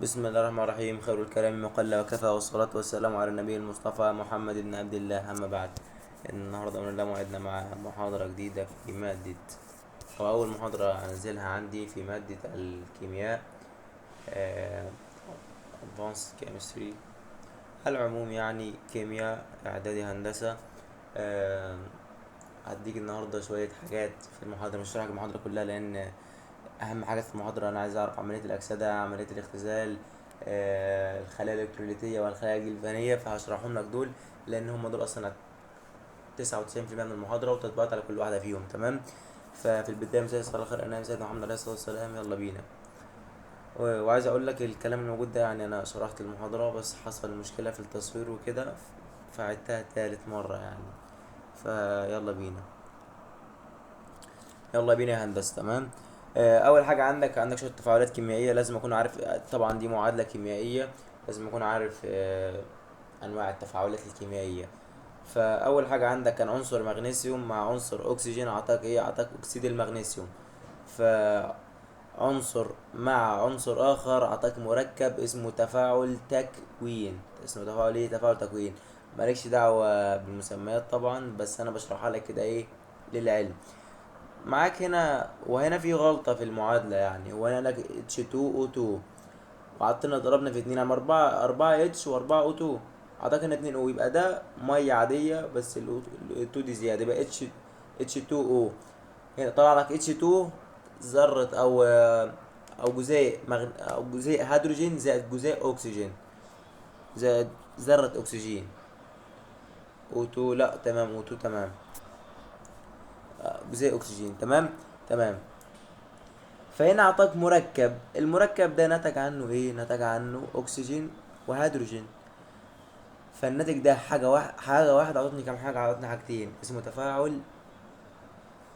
بسم الله الرحمن الرحيم. خير الكلام ما قل وكفى، والصلاة والسلام على النبي المصطفى محمد بن عبد الله. أما بعد، النهاردة من الله موعدنا مع محاضرة جديدة في مادة، أو أول محاضرة أنزلها عندي في مادة الكيمياء، Advanced Chemistry، على العموم يعني كيمياء إعدادي هندسة. هديك النهاردة شوية حاجات في المحاضرة، مش هشرح المحاضرة كلها لأن أهم حاجات في المحاضرة أنا عايز أعرف عملية الأكسدة، عملية الاختزال، الخلايا الإلكتروليتية والخلايا الجلفانية، فهشرحهم لك دول لأن هم دول أصلا 99% من المحاضرة وتطبيقات على كل واحدة فيهم. تمام؟ ففي البداية مساء الصلاة خير أنام سيدنا محمد عليه الصلاة والسلام. يلا بينا. وعايز أقول لك الكلام الموجود ده، يعني أنا شرحت المحاضرة بس حصل مشكلة في التصوير وكده، فعدتها تالت مرة يعني. فيلا بينا، يلا بينا يا هندسة. تمام؟ أول حاجة عندك شوية تفاعلات كيميائية لازم أكون عارف. طبعا دي معادلة كيميائية لازم أكون عارف، أنواع التفاعلات الكيميائية. فأول حاجة عندك كان عنصر مغنيسيوم مع عنصر أكسجين، عطاك إيه؟ عطاك أكسيد المغنيسيوم. فعنصر مع عنصر آخر عطاك مركب اسمه تفاعل تكوين. اسمه تفاعل إيه؟ تفاعل تكوين. مالكش دعوة بالمسميات طبعا، بس أنا بشرحها لك كده إيه للعلم. معاك هنا وهنا في غلطة في المعادلة، يعني هو هنا لك H2O2 وعطينا ضربنا في اتنين، عم أربعة H وأربعة O اتنين، عطاك هنا اتنين O، يبقى ده مية عادية بس ال O اتنين دي زيادة، يبقى H2O. هنا طلع لك H2 ذرة أو جزيء أو جزيء هيدروجين زائد جزيء أكسجين زائد ذرة أكسجين O2، لا تمام O2 تمام، جزيء أكسجين تمام تمام. فهنا أعطاك مركب، المركب ده نتج عنه إيه؟ نتج عنه أكسجين وهيدروجين. فالناتج ده حاجة واحدة عطتني كام حاجة؟ عطتني حاجتين، اسمه تفاعل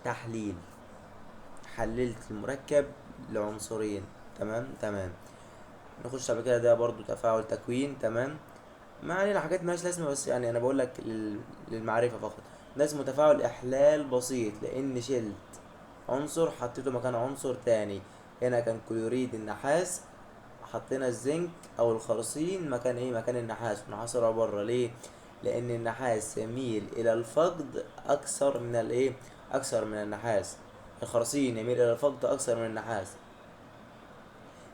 تحليل. حللت المركب لعنصرين. تمام تمام. نخش على كده، ده برضو تفاعل تكوين. تمام، ما علينا، حاجات مالهاش لازمة بس يعني أنا بقول لك للمعرفة فقط. ده اسمه تفاعل إحلال بسيط، لأن شلت عنصر حطيته مكان عنصر تاني. هنا كان كلوريد النحاس، حطينا الزنك أو الخارصين مكان إيه؟ مكان النحاس، والنحاس طلع بره. ليه؟ لأن النحاس يميل إلى الفقد أكثر من الإيه؟ أكثر من النحاس. الخارصين يميل إلى الفقد أكثر من النحاس،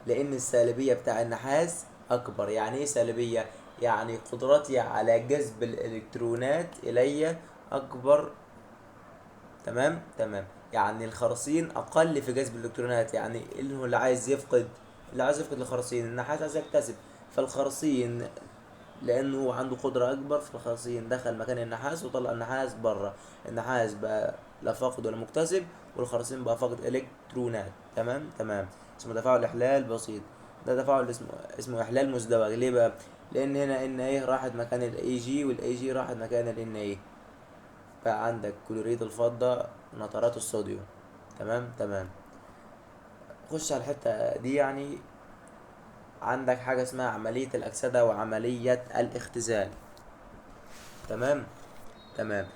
لأن السالبية بتاع النحاس أكبر. يعني إيه سالبية؟ يعني قدرتي على جذب الإلكترونات إلي أكبر. تمام تمام. يعني الخارصين أقل في جذب الإلكترونات، يعني اللي هو اللي عايز يفقد، اللي عايز يفقد الخارصين، النحاس عايز يكتسب، فالخارصين لأنه هو عنده قدرة أكبر، فالخارصين دخل مكان النحاس وطلع النحاس بره. النحاس بقى لا فاقد ولا مكتسب، والخارصين بقى فاقد إلكترونات. تمام تمام. اسمه تفاعل إحلال بسيط. ده تفاعل اسمه إحلال مزدوج. ليه بقى؟ لأن هنا إن إيه راحت مكان ال إيه جي، وال إيه جي راحت مكان ال إن إيه، بقى عندك كلوريد الفضة نترات الصوديوم. تمام تمام. خش على الحتة دي، يعني عندك حاجة اسمها عملية الأكسدة وعملية الاختزال. تمام تمام.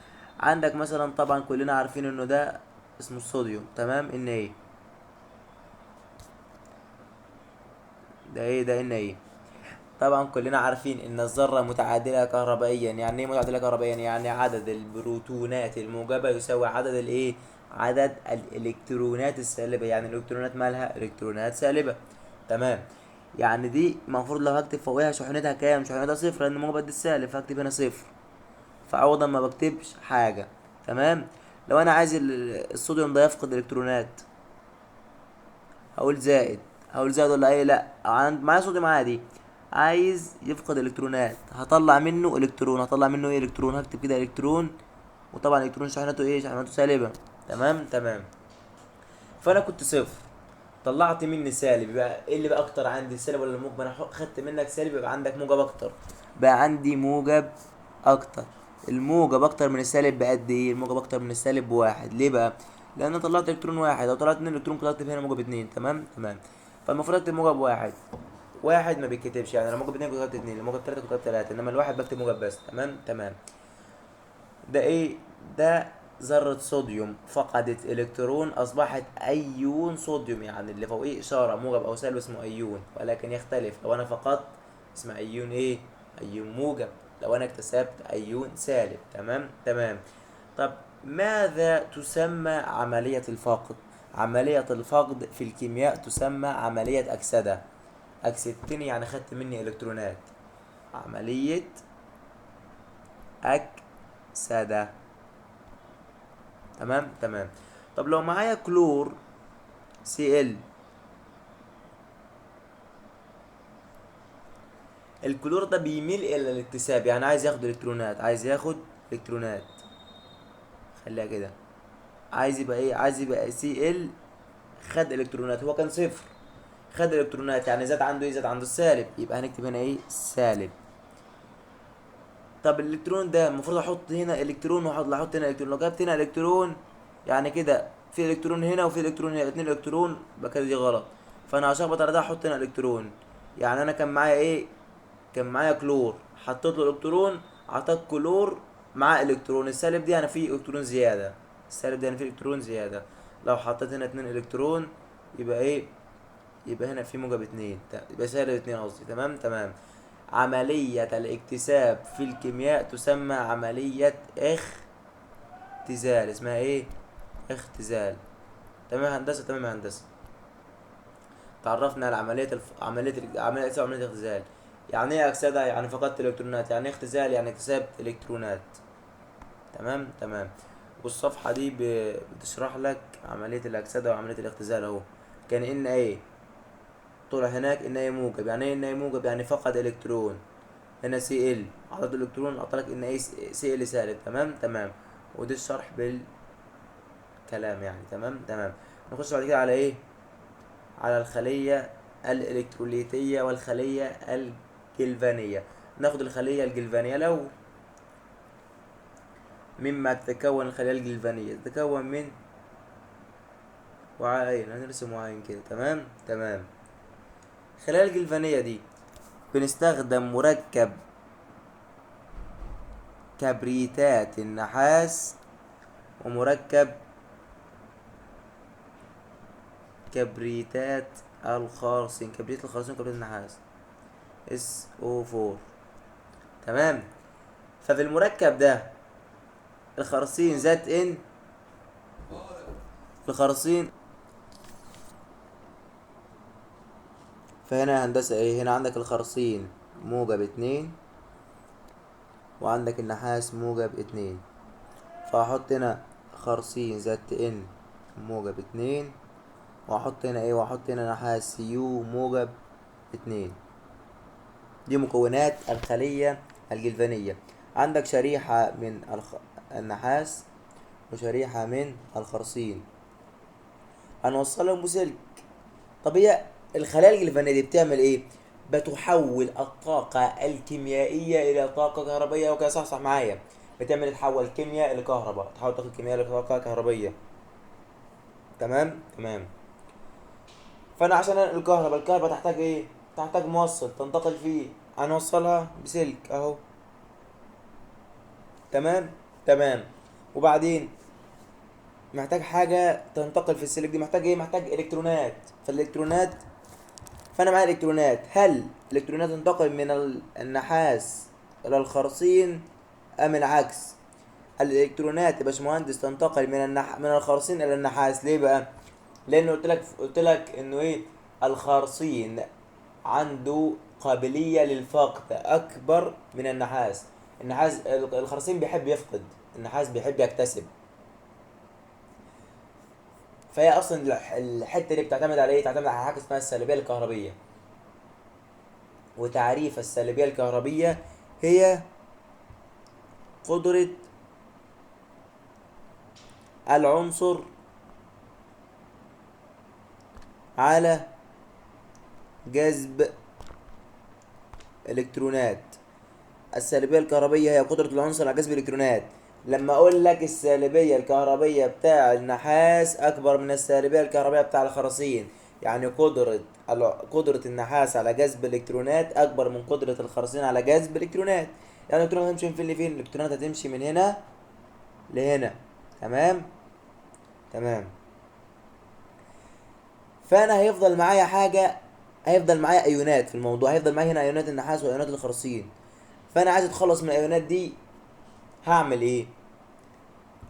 عندك مثلا طبعا كلنا عارفين انه ده اسمه الصوديوم. تمام، ان ايه ده؟ ايه ده؟ ان ايه. طبعا كلنا عارفين ان الذرة متعادلة كهربائيا. يعني ايه متعادلة كهربائيا؟ يعني عدد البروتونات الموجبة يساوي عدد الايه؟ عدد الالكترونات السالبة. يعني الالكترونات مالها؟ الكترونات سالبة. تمام. يعني دي المفروض لو هكتب فوقيها شحنتها كام؟ شحنتها صفر، لان موجب قد السالب، فهكتب هنا صفر، فعوضا ما بكتبش حاجة. تمام. لو انا عايز الصوديوم ده يفقد الكترونات، هقول زائد، هقول زائد ولا ايه؟ لا، معايا صوديوم عادي عايز يفقد الكترونات، هطلع منه الكترون، هطلع منه ايه؟ الكترون. هكتب كده الكترون، وطبعا الكترون شحنته ايه؟ شحنته سالبة. تمام تمام. فانا كنت صفر، طلعت مني سالب، يبقى ايه اللي بقى اكتر عندي، السالب ولا الموجب؟ انا خدت منك سالب، يبقى عندك موجب اكتر، بقى عندي موجب اكتر. الموجب اكتر من السالب بقد ايه؟ الموجب اكتر من السالب بواحد. ليه بقى؟ لان انا طلعت الكترون واحد، لو طلعت 2 الكترون كنت هكتب هنا موجب 2. تمام تمام. فالمفروض اكتب موجب واحد، واحد ما بيتكتبش، يعني لو موجب 2 كنت هكتب 2، لو موجب 3 كنت هكتب 3، انما الواحد بكتب موجب بس. تمام تمام. ده ايه؟ ده ذرة صوديوم فقدت إلكترون أصبحت أيون صوديوم، يعني اللي فوقيه إشارة موجب أو سالب اسمه أيون، ولكن يختلف لو أنا فقدت اسمه أيون إيه؟ أيون موجب، لو أنا اكتسبت أيون سالب. تمام تمام. طب ماذا تسمى عملية الفقد؟ عملية الفقد في الكيمياء تسمى عملية أكسدة. أكسدتني يعني خدت مني إلكترونات، عملية أكسدة. تمام تمام. طب لو معايا كلور Cl، الكلور ده بيميل الى الاكتساب، يعني عايز ياخد الكترونات، عايز ياخد الكترونات، خليها كده، عايز يبقى ايه؟ عايز يبقى Cl، خد الكترونات، هو كان صفر، خد الكترونات يعني زاد عنده ايه؟ زاد عنده السالب، يبقى هنكتب هنا ايه؟ سالب. طب الالكترون ده المفروض احط هنا الكترون واحط احط هنا الكترون، لو جبت هنا الكترون يعني كده في الكترون هنا وفي الكترون هنا، اتنين الكترون، يبقى كده دي غلط، فانا هشخبط على ده احط هنا الكترون. يعني انا كان معايا ايه؟ كان معايا كلور، حطيت له الكترون، عطاك كلور مع الكترون، السالب دي يعني فيه الكترون زيادة، السالب ده يعني فيه الكترون زيادة. لو حطيت هنا 2 الكترون يبقى ايه؟ يبقى هنا في موجب 2، يبقى سالب 2 قصدي. تمام تمام. عملية الاكتساب في الكيمياء تسمى عملية اختزال، اسمها ايه؟ اختزال. تمام يا هندسة؟ تمام يا هندسة. تعرفنا على عملية عملية اكتساب وعملية اختزال. يعني ايه اكسدة؟ يعني فقدت الكترونات. يعني ايه اختزال؟ يعني اكتسبت الكترونات. تمام تمام. والصفحة دي بتشرح لك عملية الأكسدة وعملية الاختزال اهو. كان ان ايه طلع هناك ان ايه موجب، يعني ايه ان ايه موجب؟ يعني فقد الكترون. هنا سي ال عدد الالكترون اعطاك ان ايه سي ال سالب. تمام تمام. ودي الشرح بالكلام يعني. تمام تمام. نخش بعد كده على ايه؟ على الخلية الالكتروليتية والخلية الجلفانية. ناخد الخلية الجلفانية الأول. مما تتكون الخلية الجلفانية؟ تتكون من وعاءين، هنرسم وعاءين كده. تمام تمام. الخلايا الجلفانية دي بنستخدم مركب كبريتات النحاس ومركب كبريتات الخارصين، كبريت الخارصين وكبريت النحاس SO4. تمام. ففي المركب ده الخارصين زاد ان الخارصين، فهنا هندسة ايه؟ هنا عندك الخارصين موجب 2 وعندك النحاس موجب 2، فهحط هنا خارصين زد ان موجب 2، واحط هنا ايه؟ واحط هنا نحاس يو موجب 2. دي مكونات الخلية الجلفانية. عندك شريحة من النحاس وشريحة من الخارصين، هنوصلهم بسلك. طب هي الخلايا الجلفانية دي بتعمل ايه؟ بتحول الطاقة الكيميائية إلى طاقة كهربية وكده. صح صح معايا؟ بتعمل تحول كيمياء لكهرباء، تحول طاقة كيميائية لطاقة كهربية. تمام تمام. فأنا عشان أنقل الكهرباء، الكهرباء تحتاج ايه؟ تحتاج موصل تنتقل فيه، هنوصلها بسلك اهو. تمام تمام. وبعدين محتاج حاجة تنتقل في السلك دي، محتاج ايه؟ محتاج الكترونات. فالالكترونات، فانا معايا الكترونات، هل الالكترونات تنتقل من النحاس الى الخارصين ام العكس؟ الالكترونات يا باشمهندس تنتقل من الخارصين الى النحاس. ليه بقى؟ لانه قلت لك انه ايه؟ الخارصين عنده قابلية للفقد اكبر من النحاس. الخارصين بيحب يفقد، النحاس بيحب يكتسب. فهي اصلا الحتة دي بتعتمد على ايه؟ تعتمد على حاجة اسمها السالبية الكهربية. وتعريف السالبية الكهربية هي قدرة العنصر على جذب الكترونات. السالبية الكهربية هي قدرة العنصر على جذب الالكترونات. لما اقول لك السالبية الكهربية بتاع النحاس اكبر من السالبية الكهربية بتاع الخارصين، يعني قدرة النحاس على جذب الالكترونات اكبر من قدرة الخارصين على جذب الالكترونات. يعني الالكترونات هتمشي من فين لفين؟ الالكترونات هتمشي من هنا لهنا. تمام تمام. فانا هيفضل معايا حاجة، هيفضل معايا ايونات في الموضوع، هيفضل معايا هنا ايونات النحاس وايونات الخارصين. فانا عايز اتخلص من الايونات دي، هعمل ايه؟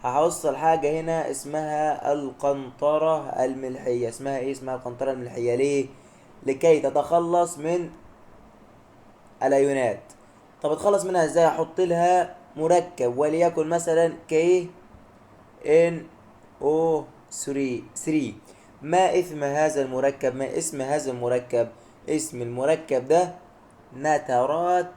هوصل حاجة هنا اسمها القنطرة الملحية. اسمها ايه؟ اسمها القنطرة الملحية. ليه؟ لكي تتخلص من الايونات. طب اتخلص منها ازاي؟ احط لها مركب، وليكن مثلا KNO3 3. ما اسم هذا المركب؟ ما اسم هذا المركب؟ اسم المركب ده نترات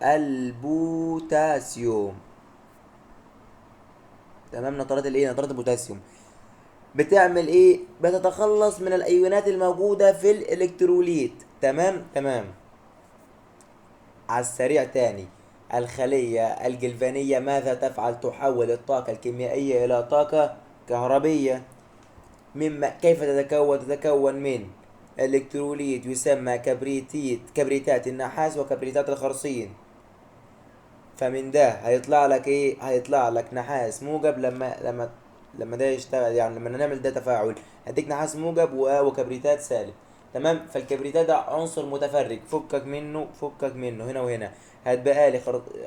البوتاسيوم. تمام، نترات الايه؟ نترات البوتاسيوم. بتعمل ايه؟ بتتخلص من الايونات الموجودة في الالكتروليت. تمام تمام. على السريع تاني، الخلية الجلفانية ماذا تفعل؟ تحول الطاقة الكيميائية إلى طاقة كهربية. مما كيف تتكون؟ تتكون من الكتروليت يسمى كبريتات النحاس وكبريتات الخارصين. فمن ده هيطلع لك ايه؟ هيطلع لك نحاس موجب. لما ده يشتغل، يعني لما نعمل ده تفاعل هديك نحاس موجب وكبريتات سالب. تمام. فالكبريتات ده عنصر متفرج، فكك منه، فكك منه هنا وهنا. هتبقى لي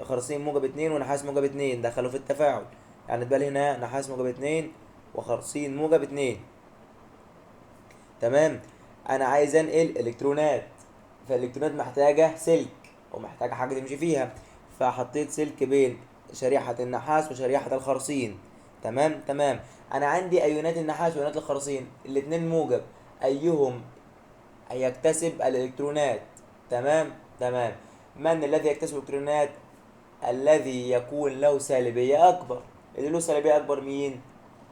خارصين موجب 2 ونحاس موجب 2، دخلوا في التفاعل، يعني اتبقى لي هنا نحاس موجب 2 وخارصين موجب 2. تمام. انا عايز انقل الكترونات، فالالكترونات محتاجه سلك ومحتاجة حاجة تمشي فيها، فحطيت سلك بين شريحة النحاس وشريحه الخارصين. تمام تمام. انا عندي ايونات النحاس وايونات الخارصين الاتنين موجب، ايهم هيكتسب الالكترونات؟ تمام تمام. من الذي يكتسب الالكترونات؟ الذي يكون له سالبية اكبر. اللي له سالبية اكبر مين؟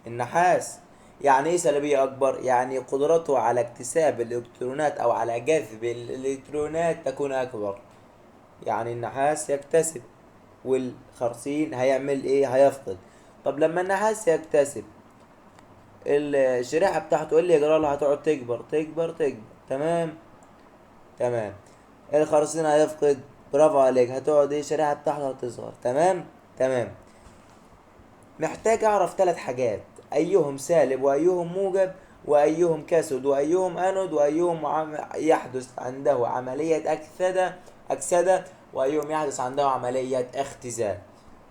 النحاس. يعني ايه سالبية اكبر؟ يعني قدرته على اكتساب الالكترونات او على جذب الالكترونات تكون اكبر. يعني النحاس يكتسب والخارصين هيعمل ايه؟ هيفقد. طب لما النحاس يكتسب الشريحة بتاعته ايه اللي يجرى لها؟ هتقعد تكبر تكبر تكبر. تمام تمام. الخارصين هيفقد، برافو عليك، هتقعد ايه؟ الشريحة بتاعته هتصغر. تمام تمام. محتاج اعرف 3 حاجات، ايهم سالب وايهم موجب وايهم كاثود وايهم انود وايهم يحدث عنده عملية اكسدة وايهم يحدث عنده عملية اختزال.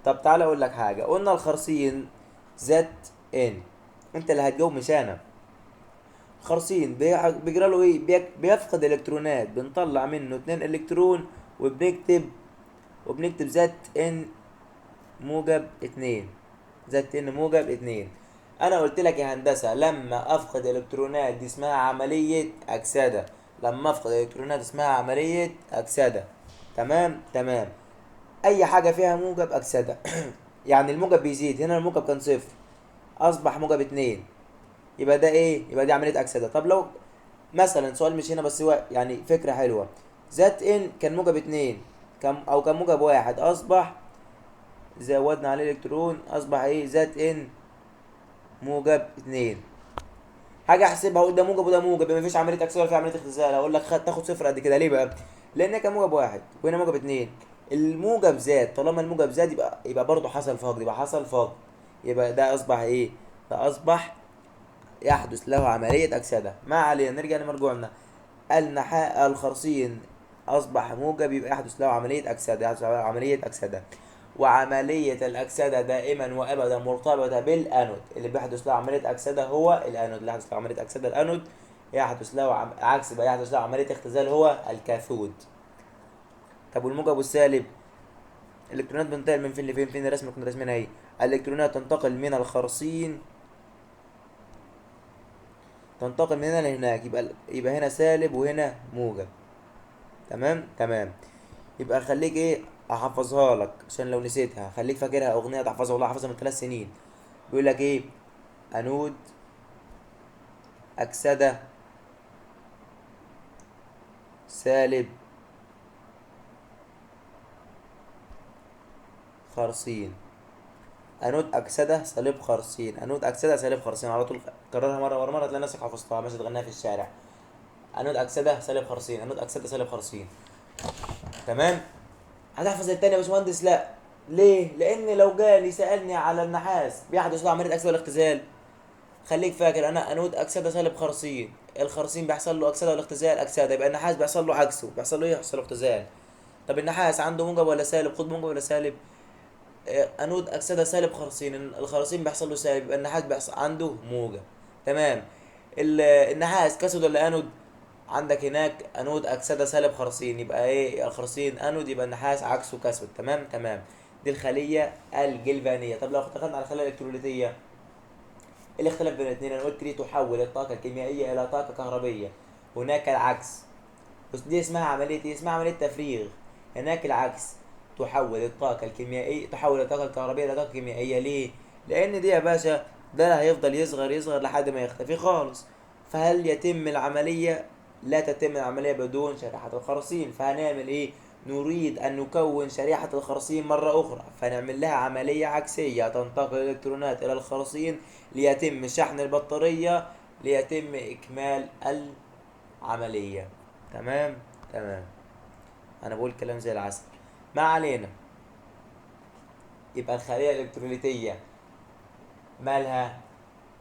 طب تعالى اقول لك حاجة، قلنا الخارصين Zn، انت اللي هتجاوب مش انا. خارصين بيجرى له ايه؟ بيفقد الكترونات، بنطلع منه 2 الكترون وبنكتب Zn موجب 2، Zn موجب 2. انا قلت لك يا هندسة لما افقد الكترونات دي اسمها عملية اكسدة، لما افقد الكترونات اسمها عملية اكسدة. تمام تمام. اي حاجة فيها موجب اكسدة. يعني الموجب بيزيد، هنا الموجب كان 0 اصبح موجب 2، يبقى ده ايه؟ يبقى دي عملية اكسدة. طب لو مثلا سؤال مش هنا بس هو يعني فكرة حلوة، Zn كان موجب 2 او كان موجب 1، اصبح زودنا عليه الكترون اصبح ايه؟ Zn موجب 2. حاجة احسبها اقول ده موجب وده موجب، يبقى مفيش عملية اكسدة ولا في عملية اختزال، اقول لك تاخد 0 قد كده. ليه بقى؟ لان كان موجب 1 وهنا موجب 2، الموجب زاد، طالما الموجب زاد يبقى برضه حصل فقد، يبقى حصل فقد، يبقى ده اصبح ايه؟ ده اصبح يحدث له عملية أكسدة. ما علينا، نرجع لمرجوعنا. النحاء الخارصين أصبح موجب، يبقى يحدث له عملية أكسدة، يحدث له عملية أكسدة. وعملية الأكسدة دائما وأبدا مرتبطة بالأنود، اللي بيحدث له عملية أكسدة هو الأنود، اللي يحدث له عملية أكسدة الأنود، يحدث له عكس بقى يحدث له عملية اختزال هو الكاثود. طب والموجب والسالب؟ الإلكترونات بتنتقل من فين لفين؟ فين الرسمة اللي كنا راسمينها اهي؟ الإلكترونات تنتقل من الخارصين، تنتقل من هنا لهناك، يبقى هنا سالب وهنا موجب. تمام تمام. يبقى خليك ايه، احفظها لك عشان لو نسيتها خليك فاكرها، اغنية تحفظها، والله حافظها من 3 سنين. بيقول لك ايه؟ انود اكسده سالب خارصين، انود اكسده سالب خارصين، انود اكسده سالب خارصين، على طول كررها مرة ورا مرة تلاقي نفسك حفظتها، ماشي تغنيها في الشارع. انود اكسده سالب خارصين، انود اكسده سالب خارصين. تمام. هتحفظ التاني يا باشمهندس؟ لا، ليه؟ لان لو جالي سالني على النحاس بيحدث له عملية اكسده ولا اختزال؟ خليك فاكر انا انود اكسده سالب خارصين، الخارصين بيحصل له اكسده ولا اختزال؟ اكسده. يبقى النحاس بيحصل له عكسه، بيحصل له ايه؟ بيحصل له اختزال. طب النحاس عنده موجب ولا سالب؟ قطب موجب ولا سالب؟ انود اكسده سالب خارصين، الخارصين بيحصل له سالب، يبقى النحاس بيحصل عنده موجب. تمام. النحاس كاثود ولا انود؟ عندك هناك انود اكسده سالب خارصين، يبقى ايه؟ الخارصين انود، يبقى النحاس عكسه كاثود. تمام تمام. دي الخلية الجلفانيه. طب لو دخلنا على الخلية الالكتروليتيه، ايه الاختلاف بين الاثنين؟ انا قلت ليه تحول الطاقة الكيميائية الى طاقة كهربيه، هناك العكس، بس دي اسمها عملية ايه؟ اسمها عملية تفريغ. هناك العكس، تحول الطاقة الكيميائية، تحول الطاقة الكهربيه الى طاقة كيميائية. ليه؟ لان دي يا باشا ده هيفضل يصغر يصغر لحد ما يختفي خالص. فهل يتم العملية؟ لا تتم العملية بدون شريحة الخارصين. فهنعمل ايه؟ نريد ان نكون شريحة الخارصين مرة اخرى، فنعمل لها عملية عكسية، تنتقل الالكترونات الى الخارصين ليتم شحن البطارية، ليتم اكمال العملية. تمام تمام. انا بقول كلام زي العسل، ما علينا. يبقى الخلية الالكتروليتية مالها؟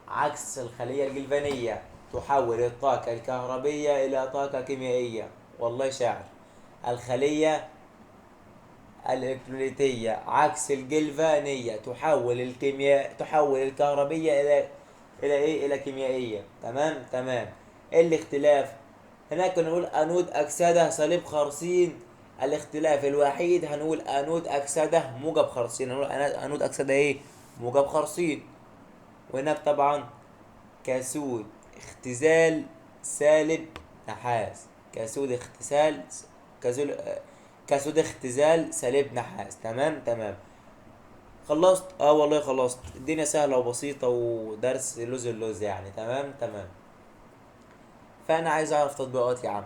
عكس الخلية الجلفانية، تحول الطاقة الكهربية إلى طاقة كيميائية. والله شاعر. الخلية الإلكتروليتية عكس الجلفانية، تحول الكيمياء، تحول الكهربية إلى إيه؟ إلى كيميائية. تمام تمام. إيه الاختلاف؟ هناك نقول أنود أكسدة صليب خارصين، الاختلاف الوحيد هنقول أنود أكسدة موجب خارصين، هنقول أنود أكسدة إيه؟ موجب خارصين. وهناك طبعا كاسود اختزال سالب نحاس، كاسود اختزال، كاسود اختزال سالب نحاس. تمام تمام. خلصت؟ والله خلصت. الدنيا سهلة وبسيطة ودرس لوز اللوز يعني. تمام تمام. فأنا عايز أعرف تطبيقات يا عم،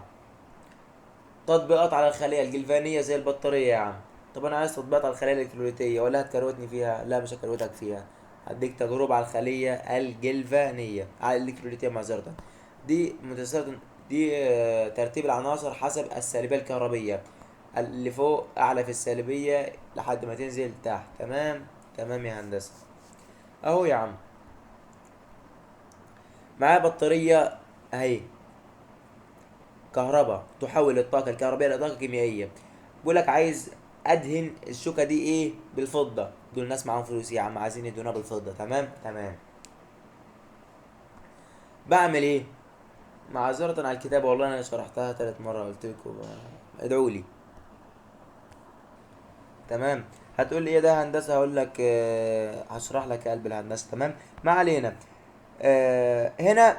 تطبيقات على الخلية الجلفانية زي البطارية يا عم. طب أنا عايز تطبيقات على الخلية الإلكتروليتية، ولا هتكروتني فيها؟ لا مش هكروتك فيها، هديك تجربة على الخلية الجلفانية، على الإلكتروليتية معذرة. دي متسلسلة، دي ترتيب العناصر حسب السالبية الكهربية، اللي فوق أعلى في السالبية لحد ما تنزل تحت. تمام تمام يا هندسة. أهو يا عم معايا بطارية أهي كهرباء، تحول الطاقة الكهربية إلى طاقة كيميائية. بيقول لك عايز أدهن الشوكة دي إيه؟ بالفضة. دول ناس معاهم فلوس يا عم، عايزين يدهنوها بالفضة. تمام تمام. بعمل إيه؟ معذرة على الكتابة، والله أنا شرحتها 3 مرة، قلت لكم ادعوا لي. تمام. هتقول لي إيه ده هندسة؟ هقول لك، هشرح لك يا قلب الهندسة. تمام، ما علينا. هنا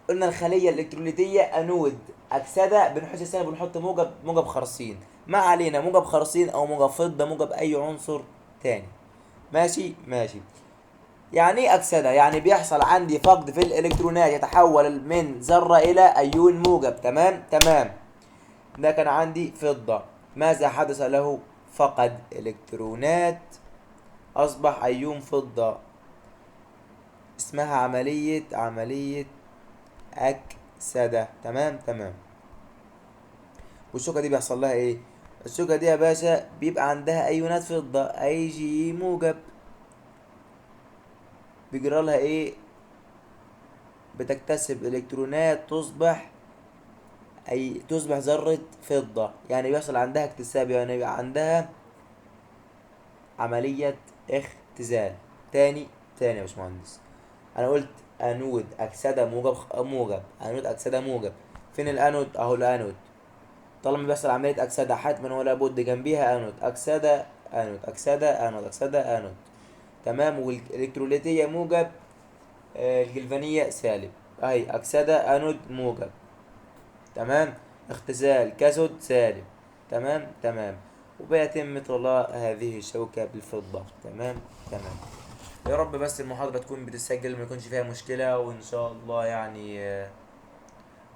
قلنا الخلية الإلكتروليتية أنود أكسدة، بنحط السالب ونحط موجب خارصين. ما علينا، موجب خارصين أو موجب فضة، موجب أي عنصر تاني. ماشي ماشي. يعني إيه أكسدة؟ يعني بيحصل عندي فقد في الإلكترونات، يتحول من ذرة إلى أيون موجب. تمام تمام. ده كان عندي فضة، ماذا حدث له؟ فقد إلكترونات، أصبح أيون فضة. اسمها عملية أكسدة. تمام تمام. والشوكة دي بيحصل لها إيه؟ الشوكة دي يا باشا بيبقى عندها أيونات فضة، أي جي موجب، بيجرى لها إيه؟ بتكتسب إلكترونات، تصبح ذرة فضة. يعني بيحصل عندها اكتساب، يعني بيبقى عندها عملية اختزال. تاني يا باشمهندس، أنا قلت أنود أكسدة موجب، أنود أكسدة موجب. فين الأنود؟ أهو الأنود. طالما بيحصل عملية أكسدة حتما ولا بد جنبيها أنود، أكسدة أنود، أكسدة أنود، أكسدة أنود. تمام. والإلكتروليتية موجب، الجلفانية سالب. أهي أكسدة أنود موجب. تمام. اختزال كاثود سالب. تمام تمام. وبيتم طلاء هذه الشوكة بالفضة. تمام تمام. يا رب بس المحاضرة تكون بتسجل وما يكونش فيها مشكلة، وإن شاء الله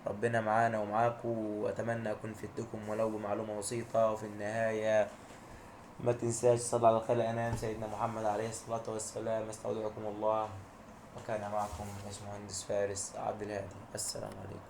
ربنا معانا ومعاكم، وأتمنى أكون فدتكم ولو بمعلومة بسيطة. وفي النهاية ما تنساش تصلي على خير الأنام سيدنا محمد عليه الصلاة والسلام. استودعكم الله، وكان معكم باشمهندس فارس عبد الهادي. السلام عليكم.